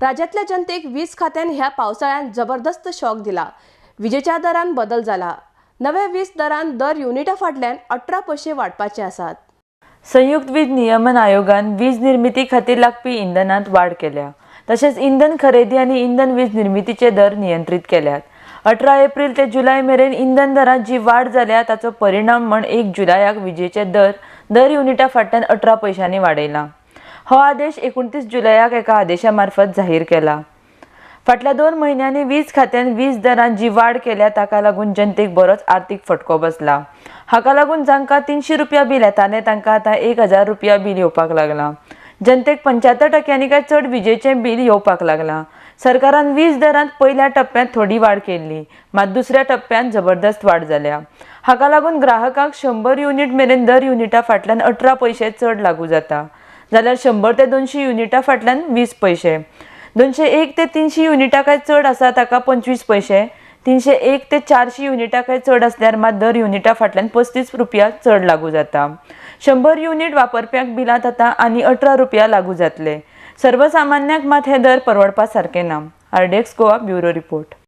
राज्यांतल्या जनतेक वीज खात्यान ह्या पावसाळ्यात जबरदस्त शॉक दिला. विजेच्या दरान बदल जाला. नव्या वीज दरान दर युनिटा फाटल्यान 18 पयशे वाडपाचे आसात. संयुक्त वीज नियमन आयोगान वीज निर्मिती खातीर लागपी इंधनांत वाड केल्या. तशेंच इंधन खरेदी आनी इंधन वीज निर्मितीचे दर नियंत्रीत केल्यात. 18 एप्रील ते जुलय मेरेन इंधन दरांत जी वाड जाल्या ताचो परिणाम म्हण 1 जुलयाक विजेचे दर दर युनिटा फाटल्यान 18 पयशांनी वाडयला. हो आदेश 29 जुलयाक एका आदेशा मार्फत जाहीर केला. फाटल्या 2 म्हयन्यांनी वीज खात्यान वीज दरांत जी वाड केल्या ताका लागून जनतेक बरोच आर्थीक फटको बसला. हाका लागून जांकां 300 रुपया बील येतालें तांकां आतां 1000 रुपया बील येवपाक लागलां. जनतेक 75% काय चड विजेचें बील येवपाक लागलां. सरकारान वीज दरांत पयल्या टप्प्यांत थोडी वाड केल्ली, मात दुसऱ्या टप्प्यांत जबरदस्त वाड जाल्या. हाका लागून ग्राहकांक 100 युनिट मेरेन दर युनिटा फाटल्यान 18 पयशे चड लागू जाता, जाल्यार 100 ते 200 युनिटा फाटल्यान 20 पयशे, 201 ते 300 युनिटा काय चड आसा ताका 25 पयशे, 301 ते 400 युनिटा काय चड आसल्यार मात दर युनिटा फाटल्यान 35 रुपया चड लागू जाता. 100 युनिट वापरप्यांक बिलांत आतां आनी 18 रुपया लागू जातले. सर्वसामान्यांक मात हे दर परवडपा सारके ना. RDX Goa bureau report.